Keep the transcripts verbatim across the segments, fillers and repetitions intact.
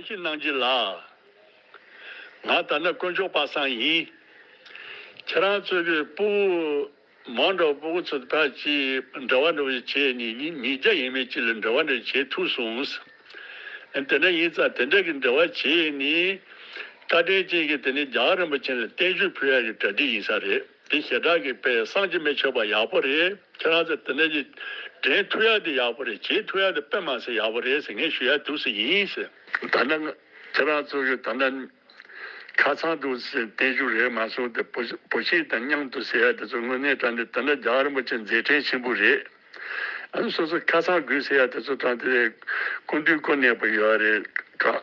གནང་རྒྱུ་ལ། ང་ད་ནི་དཀོན་མཆོག་པ་སངས་ཡིན། ཁྱེད་རང་ཚོ་གི་སྤུ་གུ་མང་འདྲ་བོ་སྤུ་གུ་ཚོ་ཕར་ཅིག་འབྲེལ་བ་འདྲ་བོ་བྱས་ནས་ཉིས་ཉིས་བརྒྱ་ཡས་མས་ཅིག་ལ་འབྲེལ་བ་འདྲ་བྱས་ཐུབ་སོང་། དེ་འདྲ་ཡིན་ཙང་དེ་འདྲ་གི་འབྲེལ་བ་བྱས་ནས་བཀའ་དྲིན་ཅན་གྱི་དེ་ནས་རྒྱལ་བ་རིན་པོ་ཆེ་ལ་བརྟན་བཞུགས་ཕུལ་ཡ་གི་གྲ་སྒྲིག་ཡིན་ས་རེད། དེ་ཞེ་དྲག་གི་དཔེ་བསམ་གྱིས་མི་ཁྱབ་པ་ཡག་པོ་རེད། ཁྱེད་རང་ཚོ་དེ་འདྲ་གི་དྲན་ཐུབ་ཡ་དེ་ཡག་པོ་རེད། བྱེད་ཐུབ་ཡ་དེ་དཔེ་མ་སྲིད་ཡག་པོ་རེད་ཟེར་ངས་ཞུ་ཡ་འདུག་སེ་ཡིན་ཟེར། ད་ནི་ང་ཁྱེད་རང་ཚོ་གི་ད་ནི་ཁ་སང་འདུག་སེ་བརྟན་བཞུགས་རེད་མ་སོང་། དེ་བུ་བུ་ཆེན་དང་མཉམ་དུ་ཟེར་ཡ་དེ་ཚོ་དངོས་གནས་དྲང་གནས་ད་ནི་རྒྱལ་བ་རིན་པོ་ཆེ་མཛད་འཕྲིན་ཆེན་པོ་རེད། ཨ་ནི་སོ་སོ་ཁ་སང་དགོས་ཟེར་ཡ་དེ་ཚོ་དྲང་གནས་སྐུ་མདུན་སྐུ་གནས་པ་ཡོད་རེད། ད་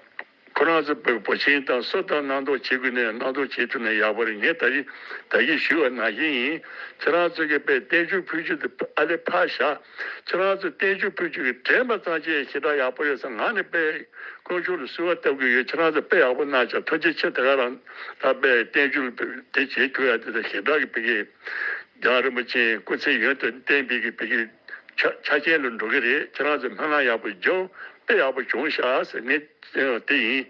ཁོ་རང་ཚོ་བོད་བོད་ཆེན་དང་སུ་དང་གནང་དོགས་བྱེད་དགོས་ནས་གནང་དོགས་བྱེད་ཐུབ་ན་ཡག་པོ་རེད། ངས་ད་གིན་ད་གིན་ཞུས་པ་ནང་བཞིན་ཡིན། ཁྱེད་རང་ཚོ་གིས་དཔེ་བརྟན་བཞུགས་ཕུལ་རྒྱུ་དེ་ཨ་ལེ་ཕར་བཞག་ཁྱེད་རང་ཚོ་བརྟན་བཞུགས་ཕུལ་རྒྱུ་གི་དྲན་པ་ཙམ་ཅིག་ཞེ་དྲག་ཡག་པོ་ཡོད་ས། ང་ནི་དཔེ་དཀོན་མཆོག་ལ་གསོལ་བ་བཏབ་གི་ཡོད། ཁྱེད་རང་ཚོ་དཔེ་ཡག་པོ་གནང་བྱ། ཐུགས་རྗེ་ཆེ། དེ་ག་རང་ད་དཔེ་བརྟན་བཞུགས་དེ་བྱེད་ཐུབ་ཡ་དེ་ད་ཞེ་དྲག་གི་དཔེ་གི་རྒྱལ་བ་རིན་པོ་ཆེ་སྐུ་ཚེ་ཡུན་དུ་བརྟན་པའི་གི་དཔེ་གི་ཆ་ཆ་རྐྱེན་ལ་འགྲོ་གི་རེད། ཁྱེད་རང་ཚོ་སྨོན་ལམ་ཡག་པོ་རྒྱོབ། དཔེ་ཡག་པོ་བྱུང་ཤག་ཟེར་ངས་དེ་ཡིན།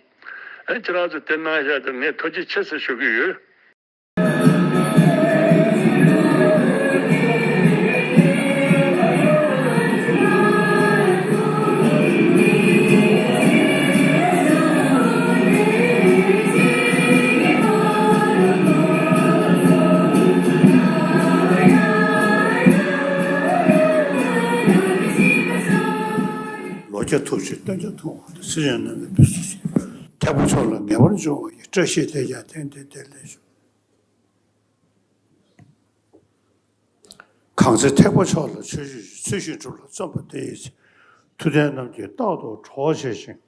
ཨ་ཁྱེད་རང་ཚོ་དེ་གནང་ཤག་དེ་ངས་ཐུགས་རྗེ་ཆེ་ཟེར་ཞུ་གི་ཡོད། ལོ་བརྒྱ་ཐུབ་ཅིང་སྟོན་བརྒྱ་ཐུབ་པ་དང་། ཚེ་རིང་ནོར་བུས་བུ་ཆེན་ཐེག་པ་མཆོག་ལ་ངེས་པར་འབྱུང་བ་ཡི། བཀྲ་ཤིས་དེས་ཀྱང་དེང་འདིར་བདེ་ལེགས་ཤོག་གང་ཚེ་ཐེག་པ་མཆོག་ལ་ཆོས་སྤྱོད་ཅིང་། ཚུལ་བཞིན་སྒྲུབ་ལ་བརྩོན་པ་དེ་ཡི་ཚེ། མཐུ་ལྡན་རྣམས་ཀྱིས་རྟག་ཏུ་གྲོགས་བྱེད་ཅིང་།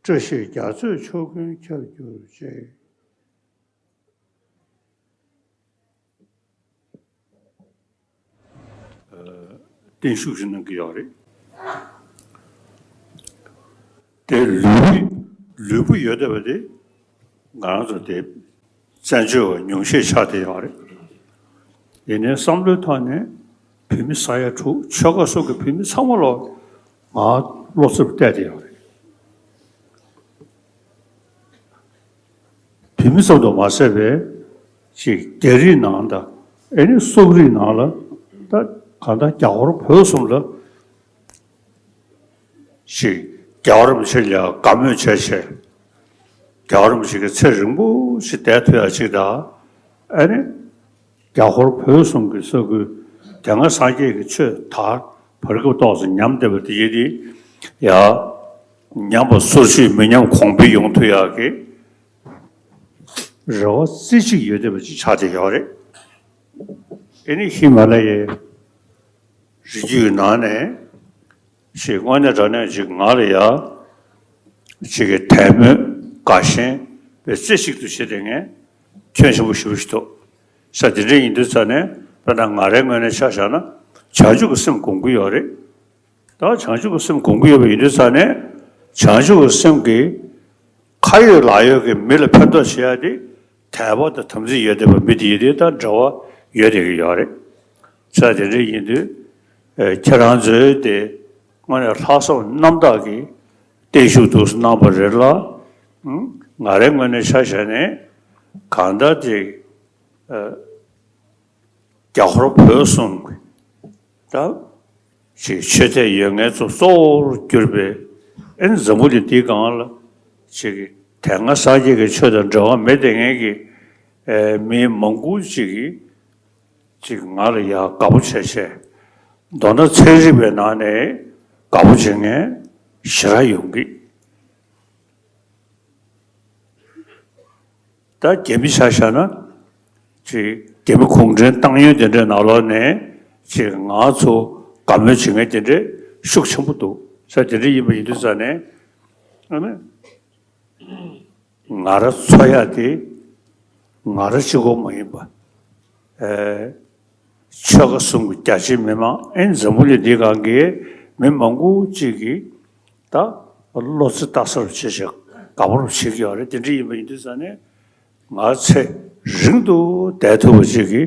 བཀྲ་ཤིས་རྒྱ་མཚོས་ཕྱོགས་ཀུན་ཁྱབ་གྱུར་ཅིག་བརྟན་བཞུགས་ཤིག་གནང་གི་ཡོད་རེད། དེ་ལུས་ལུས་པོ་ཡོད་བསྡད་པ་དེ་ང་རང་ཚོ་དེ་བཙན་བྱོལ་བ་ཉུང་ཤས་ཆགས་བསྡད་ཡོད་རེད། ཡིན་ནའི་བསམ་བློའི་ཐོག་ནས་བོད་མི་ས་ཡ་དྲུག་ཆོལ་ཁ་གསུམ་གྱི་བོད་མི་ཚང་མ་ལོ་ང་བློ་རྩེ་བ་གཏད་བསྡད་ཡོད་རེད། བོད་མི་ཙམ་དུ་མ་ཟད་པའི་ཅིག་རྒྱ་རིགས་ནང་དང་ཨེ་ནི་སོག་རིགས་ནང་ལ་ད་གང་ལྟར་རྒྱ་ཧོར་བོད་གསུམ་ལ་ཅིག་རྒྱལ་བ་རིན་པོ་ཆེ་ལ་དགའ་མོས་བྱས་བྱས། རྒྱལ་བ་རིན་པོ་ཆེ་གི་ཚེ་རིང་པོ་ཞིག་བསྡད་ཐུབ་ཡ་ཅིག་དང་། ཨེ་ནི་རྒྱ་ཧོར་བོད་གསུམ་གྱི་ས་ཁུལ་དེ་སྔ་སངས་རྒྱས་ཀྱི་ཆོས་དར་བར་སྐབས་ཏོག་ཙམ་ཉམས་བསྡད་པ་དེ་ཡིན་ཏེ། ཡ། ཉམས་པ་སོར་ཆུད་མི་ཉམས་གོང་འཕེལ་ཡོང་ཐུབ་ཡག་གི་རེ་བ་རྩེ་གཅིག་ཡོད་བསྡད་པ་ཅིག་ཆགས་བསྡད་ཡོད་རེད། ཨེ་ནི་ཧི་མ་ལ་ཡའི་རི་རྒྱུད་ནང་ནས་ཞིག་དངོས་གནས་དྲང་གནས་ཅིག་ང་ལ་ཡ་ཅིག་གི་དད་མོས་དགའ་ཞེན་པའི་རྩེ་གཅིག་ཏུ་བྱེད་བསྡད་མཁན་ཁྱོན་ཆེན་པོ་ཞེ་པོ་ཞིག་འདུག་ས། དེ་འདྲ་ཡིན་དུས་ཙ་ནས་དཔེར་ན་ང་རའི་ངོས་ནས་ཆ་བཞག་ན་བྱང་ཆུབ་ཀྱི་སེམས་སྒོམ་གྱི་ཡོད་རེད། ད་བྱང་ཆུབ་ཀྱི་སེམས་སྒོམ་གྱི་ཡོད་པ་ཡིན་དུས་ཙ་ནས་བྱང་ཆུབ་ཀྱི་སེམས་ཀྱི་ཁ་ཡོད་ལག་ཡོད་ཀྱི་མི་ལ་ཕན་ཐོགས་བྱེད་ཡ་དེ་དད་པ་དང་དམ་ཚིག་ཡོད་བསྡད་པ་མི་དེ་ཡིན་དུས་ད་འབྲེལ་བ་ཡོད་བསྡད་ཀྱི་ཡོད་རེད། ས། དེ་འདྲ་ཡིན་དུས་ཨེ་ཁྱེད་རང་ཚོའི་དེ་དངོས་གནས་ལྷག་བསམ་རྣམ་དག་གིས་བརྟན་བཞུགས་འདུག་སེ་གནང་བ་རེད་ལ། ཨང་། ང་རའི་ངོས་ནས་ཆ་བཞག་ནས་གང་ལྟར་དེ་ཨ་རྒྱ་ཧོར་བོད་གསུམ་གྱི་ད་ཅིག་ཆོས་དད་ཡོད་མཁན་ཚོ་གཙོ་བོར་གྱུར་པའི་ཨེ་འཛམ་བུ་གླིང་འདིའི་སྒང་ལ་ཅིག་དེ་སྔ་སངས་རྒྱས་ཀྱི་ཆོས་དང་འབྲེལ་བ་མེད་བསྡད་མཁན་གྱི་ཨེ་མི་མང་པོ་ཅིག་གིས་ཅིག་ང་ལ་ཡ་དགའ་པོ་བྱས་བྱས། མདོར་ན་ཚན་རིག་པའི་ནང་ནས་དགའ་པོ་བྱེད་མཁན་ཞེ་དྲག་ཡོང་གི། ད་རྒྱ་མི་ཆ་བཞག་ན་ཅིག་རྒྱ་མི་གུང་ཁྲན་ཏང་ཡོན་དེ་འདྲའི་ནང་ལོགས་ནས་ཅིག་ང་ཚོ་དགའ་མོས་བྱེད་མཁན་དེ་འདྲའི་ཤུགས་ཆེན་པོ་འདུག་ས། དེ་འདྲ་ཡིན་པ་ཡིན་དུས་ཙ་ནས་ཨ་ནི། ང་རང་ཚོ་ཡ་དེ་ང་རང་གཅིག་པོ་མ་ཡིན་པ། ཨེ་ཆོལ་ཁ་གསུམ་གྱི་རྒྱ་ཆེའི་མི་མང་ཨེ་འཛམ་བུ་གླིང་འདིའི་སྒང་གི་མི་མང་པོ་ཅིག་གིས་ད་བློ་རྩེ་ལྟ་ས་རུ་བྱེད་བྱེད་དགའ་པོ་རུ་བྱེད་ཀྱི་ཡོད་རེད། དེ་འདྲ་ཡིན་པ་ཡིན་དུས་ཙང་ནས་ང་ཚེ་རིང་དུ་བསྡད་ཐུབ་པ་ཅིག་གི་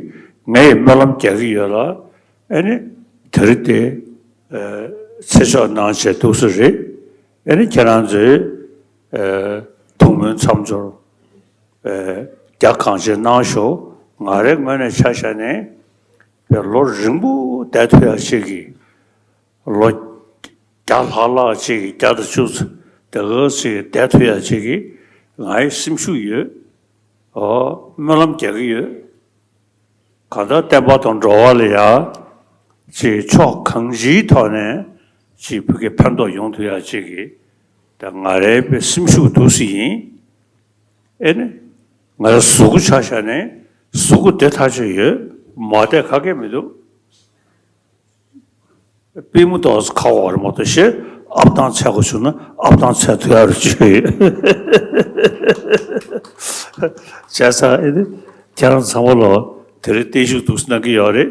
ངས་སྨོན་ལམ་རྒྱག་གི་ཡོད་ལ། ཨེ་ནི་དེ་རིང་དེ་ཚེ་ཆོག་གནང་བྱས་འདུག་སེ་རེད། ཨེ་ནི་ཁྱེད་རང་ཚོས། ཨེ་ཐུགས་སྨོན་མཚམས་སྦྱོར་ཨེ་རྒྱ་གང་ཆེ་གནང་ཤོག་ང་རའི་ངོས་ནས་ཆ་བཞག་ནས་པའི་ལོ་རིང་པོ་བསྡད་ཐུབ་ཡག་ཅིག་གི་ལོ་བརྒྱ་ལྷག་ལྷག་ཅིག་གི་བརྒྱ་དང་བཅུ་ཙམ་དེ་ག་ཅིག་བསྡད་ཐུབ་ཡག་ཅིག་གི་ང་ཡི་སེམས་ཤུགས་ཡོད། ཨོ་སྨོན་ལམ་རྒྱག་གི་ཡོད། གང་ལྟར་བསྟན་པ་དང་འགྲོ་བ་ལ་ཡ་ཅིག་ཕྱོགས་གང་ཅིའི་ཐོག་ནས་ཅིག་བོད་ཀྱི་ཕན་ཐོགས་ཡོང་ཐུབ་ཡག་ཅིག་གི་ད་ང་རའི་པའི་སེམས་ཤུགས་འདུག་སེ་ཡིན། ཨེ་ནི། ང་རའི་གཟུགས་པོ་ཆ་བཞག་ནས་གཟུགས་པོ་བདེ་ཐག་ཆོད་ཡོད། མ་བསྡད་ག་གེ་མི་འདུག་པུས་མོ་ཏོག་ཙམ་ཁ་བ་རེ་མ་གཏོགས་ཤེས་ཨབ་ཐང་ཚད་དགོས་བྱུང་ན་ཨབ་ཐང་ཚད་ཐུབ་ཡག་རུ་བྱོས་ཡོད། བྱས་ཙང་ཨེ་ནི། ཁྱེད་རང་ཚང་མ་ལོ་དེ་རིང་བརྟན་བཞུགས་འདུག་སེ་གནང་གི་ཡོད་རེད།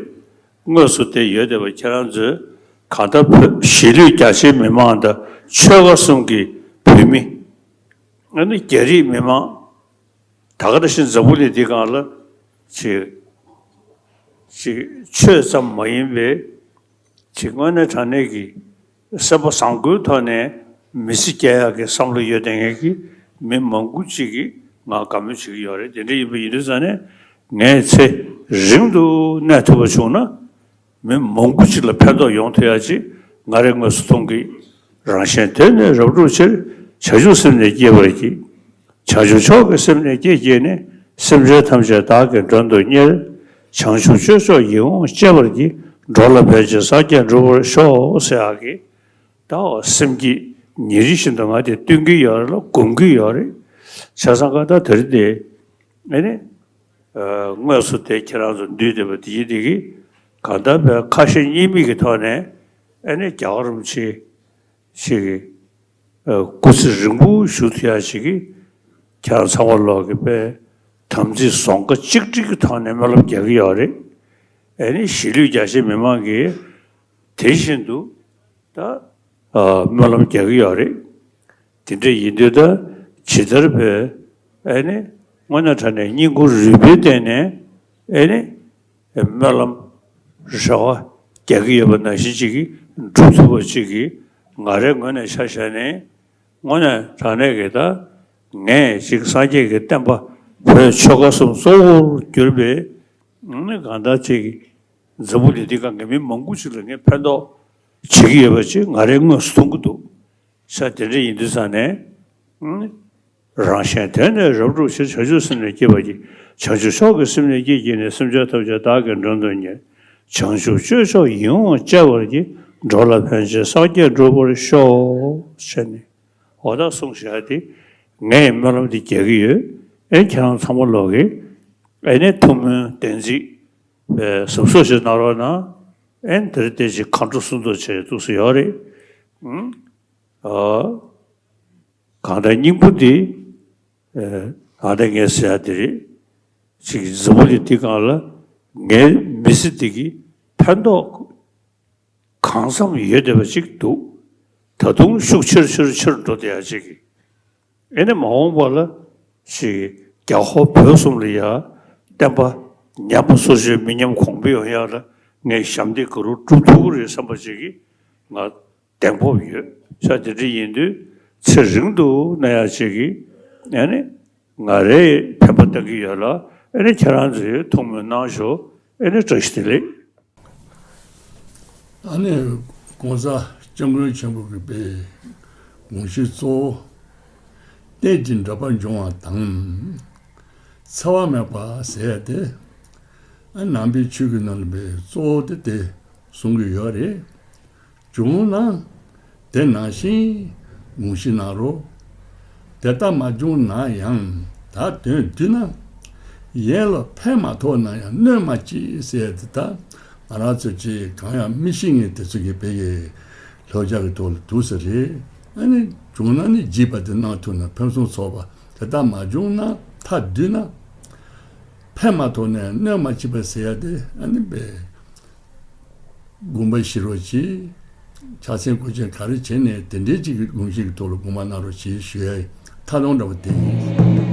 དངོས་སུ་དེ་ཡོད་བསྡད་པ་ཁྱེད་རང་ཚོས་གང་ལྟར་བོད་གཞིས་ལུས་རྒྱ་ཆེའི་མི་མང་དང་ཆོལ་ཁ་གསུམ་གྱི་བོད་མི། ཨ་ནི་རྒྱ་རིགས་མི་མང་། ད་ག་ནང་བཞིན་འཛམ་བུ་གླིང་འདི་སྒང་ལ་ཅིག་ཅིག་ཆོས་ཙམ་མ་ཡིན་པའི་ཅིག་དངོས་གནས་དྲང་གནས་ཀྱི་སེམས་པ་བཟང་པོའི་ཐོག་ནས་མི་ཚེ་སྐྱེལ་ཡག་གི་བསམ་བློ་ཡོད་བསྡད་མཁན་གྱི་མི་མང་པོ་ཅིག་གིས་ང་དགའ་མོས་བྱེད་ཀྱི་ཡོད་རེད། དེ་འདྲ་ཡིན་པ་ཡིན་དུས་ཙང་ནས་ངས་ཚེ་རིང་དུ་གནས་ཐུབ་པ་བྱུང་ན། མི་མང་པོ་ཅིག་ལ་ཕན་ཐོགས་ཡོང་ཐུབ་ཡག་ཅིག་ང་རའི་དངོས་སུ་མཐོང་གི། རང་གཞན་དོན་ནི་རབ་བསྒྲུབ་ཕྱིར། བྱང་ཆུབ་སེམས་ནི་བསྐྱེད་པར་བགྱི། བྱང་ཆུབ་མཆོག་གི་སེམས་ནི་བསྐྱེད་བགྱིས་ནས། སེམས་ཅན་ཐམས་ཅད་བདག་གིས་མགྲོན་དུ་གཉེར། བྱང་ཆུབ་སྤྱོད་མཆོག་ཡིད་འོང་སྤྱད་པར་བགྱི། འགྲོ་ལ་ཕན་ཕྱིར་སངས་རྒྱས་འགྲུབ་པར་ཤོག་ཟེར་ཡག་གི། ད་འོ་སེམས་བསྐྱེད་ཉིན་རེ་བཞིན་དུ་ང་དེ་བཏོན་གྱི་ཡོད་རེད་ལ་སྒོམ་གྱི་ཡོད་རེད། བྱས་ཙང་ཀ་ད་དེ་རིང་དེ་ཨེ་ནི། ཨ་དངོས་སུ་དེ་ཁྱེད་རང་ཚོ་འདུས་བསྡད་པ་དེ་ཡིན་དེ་གི་གང་ལྟར་བའི་ཁ་ཞེ་གཉིས་མེད་ཀྱི་ཐོག་ནས་ཨེ་ནི་རྒྱལ་བ་རིན་པོ་ཆེ་ཞིག་གི་ཨ་སྐུ་ཚེ་རིང་པོ་བཞུགས་ཐུབ་ཡག་ཞིག་གི་ཁྱེད་རང་ཚང་མ་ལོག་གི་པའི་དམ་ཚིག་བཟང་པོ་གཅིག་སྒྲིལ་གྱི་ཐོག་ནས་སྨོན་ལམ་རྒྱག་གི་ཡོད་རེད། ཨེ་ནི་གཞིས་ལུས་རྒྱ་ཆེ་མི་མང་གིས་དེ་བཞིན་དུ་ད་ཨ་སྨོན་ལམ་རྒྱག་གི་ཡོད་རེད། དེ་འདྲ་ཡིན་དུས་ད་ཇི་ལྟར་བས་ཨེ་ནི་དངོས་གནས་དྲང་གནས་སྙིང་ཁུང་རུས་པའི་སྟེང་ནས་ཨེ་ནི་སྨོན་ལམ་རེ་བ་རྒྱག་གི་ཡོད་པ་ནང་བཞིན་ཅིག་གིས་འགྲུབ་ཐུབ་པ་ཅིག་གིས་ང་རའི་ངོས་ནས་ཆ་བཞག་ནས་དངོས་གནས་དྲང་གནས་ཀྱི་ད་ངས་ཅིག་སངས་རྒྱས་ཀྱི་བསྟན་པ་བོད་ཆོལ་ཁ་གསུམ་གཙོ་བོར་གྱུར་པའི་ཨེ་ནི་གང་ལྟར་ཅིག་འཛམ་བུ་གླིང་འདི་སྒང་གི་མི་མང་པོ་ཅིག་ལ་ངས་ཕན་ཐོགས་བྱེད་ཀྱི་ཡོད་པ་ཅིག་ང་རའི་དངོས་སུ་མཐོང་གི་འདུག་ས་དེ་འདྲ་ཡིན་དུས་ཙང་ནས། རང་གཞན་དོན་ནི་རབ་བསྒྲུབ་ཕྱིར། བྱང་ཆུབ་སེམས་ནི་བསྐྱེད་པར་བགྱི། བྱང་ཆུབ་མཆོག་གི་སེམས་ནི་བསྐྱེད་བགྱིས་ནས། སེམས་ཅན་ཐམས་ཅད་བདག་གིས་མགྲོན་དུ་གཉེར། བྱང་ཆུབ་སྤྱོད་མཆོག་ཡིད་འོང་སྤྱད་པར་བགྱི། འགྲོ་ལ་ཕན་ཕྱིར་སངས་རྒྱས་འགྲུབ་པར་ཤོག་ཟེར་ནས་འོ་ད་གསུངས་བཞག་དེ་ངས་སྨོན་ལམ་འདི་རྒྱག་གི་ཡོད། ཨེ་ཁྱེད་རང་ཚང་མ་ལོག་གིས་ཨེ་ནས་ཐུགས་སྨོན་བདེན་ཚིག་པའི་གཟབ་གཟབ་ཞིག་གནང་རོགས་གནང་། ཨེ་འདིར་བལྟས་ཤིག་མཁའ་འགྲོ་གསུམ་མདོ་ཆེ་འདུག་སེ་ཡོད་རེད། ཨ་གང་ལྟར་སྙིང་པོ་འདི་ཨ་གང་ལྟར་ངས་ཟེར་ཡ་འདི་རེད། ཅིག་འཛམ་བུ་གླིང་འདི་སྒང་ལ་ངའི་མི་ཚེ་འདི་གི་ཕན་ཐོགས་གང་འཚམ་ཡོད་བསྡད་པ་ཅིག་འདུག་ད་དུང་ཤུགས་ཆེར་ཆེར་ཆེར་འགྲོ་བསྡད་ཡ་ཅིག་གི་ཨེ་ནི་མ་འོངས་པ་ལ་ཅིག་རྒྱ་ཧོར་བོད་གསུམ་ལ་ཡ་བསྟན་པ་ཉམས་པ་སོར་ཆུད་མི་ཉམས་གོང་འཕེལ་ཡོང་ཡ་ལ་ངས་ཞབས་འདེགས་ག་རུ་སྒྲུབ་ཐུབ་ཀྱི་རེད་བསམ་པ་ཅིག་གི་ང་གདེང་སྤོབས་ཡོད། ས་དེ་འདྲ་ཡིན་དུས་ཚེ་རིང་དུ་གནས་ཡ་ཅིག་གི་ཨེ་ནི་ང་རེ་ཕན་པ་བཏང་གི་ཡོད་ལ། ཨེ་ནི་ཁྱེད་རང་ཚོས་ཐུགས་སྨོན་གནང་ཤོག་ཨེ་ནི་བཀྲ་ཤིས་བདེ་ལེགས། ཨ་ནི་༸གོང་ས་༸སྐྱབས་མགོན་ཆེན་པོ་གི་པའི་དགོངས་གཞི་གཙོ་བོ་གཏན་གྱི་འབྲེལ་པ་འབྱུང་བ་དང་། འཚེ་བ་མེད་པ་ཟེར་ཡ་དེ་ཨ་ནང་པའི་ཆོས་ཀྱི་ནང་ལ་པའི་གཙོ་བོ་དེ་དེ་གསུང་གི་ཡོད་རེད། བྱུང་ན་དེ་ནང་བཞིན་དགོངས་གཞི་གནང་རོགས། དེ་ལྟར་མ་བྱུང་ན་ཡང་ད་དོན་བསྡུས་ན། ཡན་ལ་ཕན་མ་ཐོགས་ན་ཡང་གནོད་མ་བྱེད་ཟེར་དེ་ད་ང་རང་ཚོ་ཅིག་གང་ཡང་མི་ཤེས་མཁན་དེ་ཚོ་གི་བོད་ཀྱི་ལྷོ་རྒྱ་གི་ཐོག་ལ་འདུག་ས་རེད། ཨ་ནི་བྱུང་ན་ནི་བགྱིས་པ་དེ་གནང་ཐུབ་ན་ཕུན་སུམ་ཚོགས་པ། དེ་ལྟར་མ་བྱུང་ན་མཐའ་བསྡུས་ན་ཕན་མ་ཐོགས་ན་ཡང་གནོད་མ་བྱེད་པ་ཟེར་ཡ་དེ་ཨ་ནི་བས། དགོངས་པ་བཞེས་རོགས་གྱིས། ཕྱག་འཚལ་སྐོར་ཆེན་ག་རེ་བྱས་ནས་དེ་འདྲའི་ཅིག་གི་དགོངས་གཞི་གི་ཐོག་ལ་དགོངས་པ་གནང་རོགས་གྱིས་ཞུ་ཡ་ཡི་མཐའ་སྡོམ་འདྲ་བོ་དེ་ཡིན།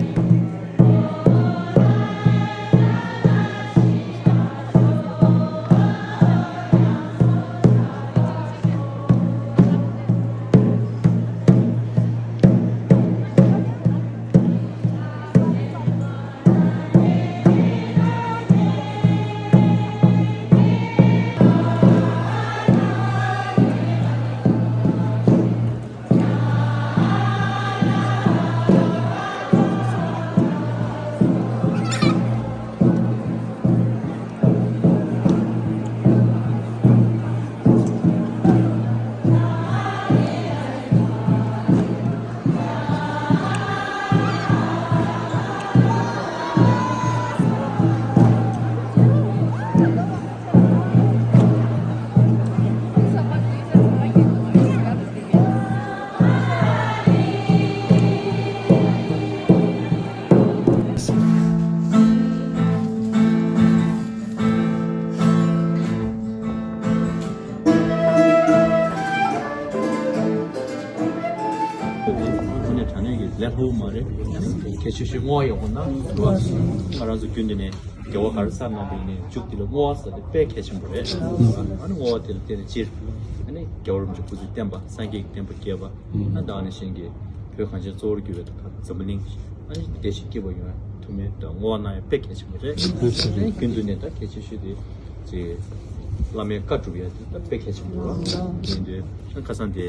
དངོས་གནས་དྲང་གནས་ཀྱི་ལས་སླ་པོ་མ་རེད། གལ་ཆེ་ཤོས་བསྔོ་བ་ཡག་པོ་གནང་། ང་རང་ཚོ་རྒྱུན་དུ་ནས་དགེ་བ་ག་རེ་བསགས་གནང་པ་ཡིན་ནའི་མཇུག་དེ་ལ་བསྔོ་བ་ཟེར་དེ་དཔེ་གལ་ཆེན་པོ་རེད། ཨ་ནི་བསྔོ་བ་དེ་ལ་བརྟེན་ནས་སྤྱིར་ཨ་ནི་རྒྱལ་བ་རིན་པོ་ཆེ་སྐུ་ཚེ་བརྟན་པ། སངས་རྒྱས་ཀྱི་བསྟན་པ་རྒྱས་པ། ཨ་ནི་ད་ནི་གཞན་གྱི་བོད་གངས་ཅན་གཙོ་བོར་གྱུར་པའི་ད་འཛམ་བུ་གླིང་ཨ་ནི་བདེ་སྐྱིད་སྐྱིད་པ་ཡོང་ཐུབ་མིན་ད་བསྔོ་བ་གནང་ཡ་དཔེ་གལ་ཆེན་པོ་རེད། ཨ་ནི་རྒྱུན་དུ་ནས་ད་གལ་ཆེ་ཤོས་དེ་ཅིག་བླ་མའི་བཀའ་སྒྲུབ་ཡ་དེ་ད་དཔེ་གལ་ཆེན་པོ་རེད། ཡིན་དུས་ཁ་སང་དེ་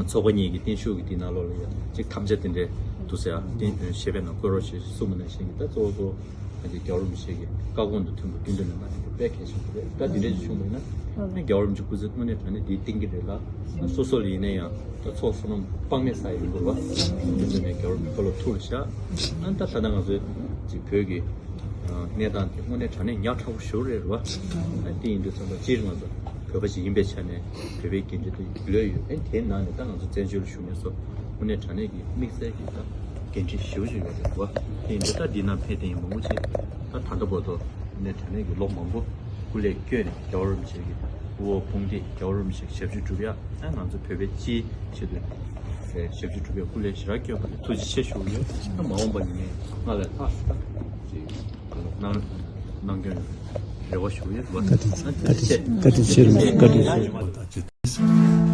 ཚོགས་པ་གཉིས་ཀྱི་བརྟན་བཞུགས་ཀྱི་དེ་ནང་ལོགས་ལ་ཡ་ཅིག་དམ་བཅའ་དེ་འདྲས་འདུག་ཟེར་ཡ། བརྟན་བཞེས་པའི་ནང་བཀོད་རོགས་ཞེས་གསུངས་པ་ནང་བཞིན་གྱི་ད་གཙོ་བོ་གཙོ་བོ་ང་ཚོའི་རྒྱལ་བ་རིན་པོ་ཆེ་གི་བཀའ་དགོངས་དང་མཐུན་པ་རྒྱུན་དུ་ནས་གནང་ཡོད་པ་དཔེ་གལ་ཆེན་པོ་རེད། ད་དེ་འདྲས་ཅིག་བྱུང་བ་ཡིན་ན་རྒྱལ་བ་རིན་པོ་ཆེ་སྐུ་ཚེ་དངོས་གནས་དྲང་གནས་འདིའི་བསྟན་གྱི་རེད་ལ། སོ་སོ་ལ་ཡིན་ན་ཡང་ད་ཚོགས་བསོད་ནམས་དཔག་མེད་བསགས་ཡོང་དགོས་པ། རྒྱུན་དུ་ནས་རྒྱལ་བ་རིན་པོ་ཆེ་བཀའ་སློབ་ཐུགས་ལ་བཞག་ཨ་ད་ད་ལྟ་ང་ཚོའི་ཅིག་བོད་ཀྱི་གནས་སྟངས་དེ་དངོས་གནས་དྲང་གནས་ཉག་ཕྲ་བོ་ཞེ་པོ་རེད་རེད་བ། ཨ་དེ་ཡིན་དུས་ཙམ་པ་སྤྱིར་ང་ཚོ་བོད་པ་ཞིག་ཡིན་པའི་ཆ་ནས་བོད་པའི་འགན་འཁྲི་དེ་ལོས་ཡོད། ཨ་དེའི་ནང་ནས་ད་ང་ཚོ་བཙན་བྱོལ་ལ་བཞུགས་མཁན་ཚོ་དངོས་གནས་དྲང་གནས་ཀྱི་དམིགས་བསལ་གྱི་ད་འགན་འཁྲི་ཞེ་པོ་ཅིག་ཡོད་རེད་བ། དེ་ཡིན་དུས་ད་འདི་ནང་ཕེབས་མཁན་མང་པོ་ཅིག་ད་ད་ལྟ་བར་དུ་དངོས་གནས་དྲང་གནས་ཀྱི་ལོ་མང་པོ་སྐུ་ལས་བསྐྱོན་ནས་རྒྱལ་བ་རིན་པོ་ཆེ་གི་དབུ་འོག་དཔུང་སྡེས་རྒྱལ་བ་རིན་པོ་ཆེ་གི་ཞབས་ཕྱི་སྒྲུབ་ཡ། ཨ་ང་ཚོ་བོད་པའི་སྤྱིའི་ཆེད་དུ་ཞབས་ཕྱི་སྒྲུབ་པའི་སྐུ་ལས་ཞེ་དྲག་བསྐྱོན་པ་ལ་ཐུགས་རྗེ་ཆེ་ཞུ་གི་ཡོད། ཨ་མ་འོངས་པ་ནས་ངས་སྔར་ལས་ལྷག་ཅིག་གནང་གནང་སྐྱོང་ཡོང་རེ་བ་ཞུ་གི་ཡོད། བཀའ་དྲིན་ཆེ། བཀའ་དྲིན་ཆེ། བཀའ་དྲིན་ཆེ།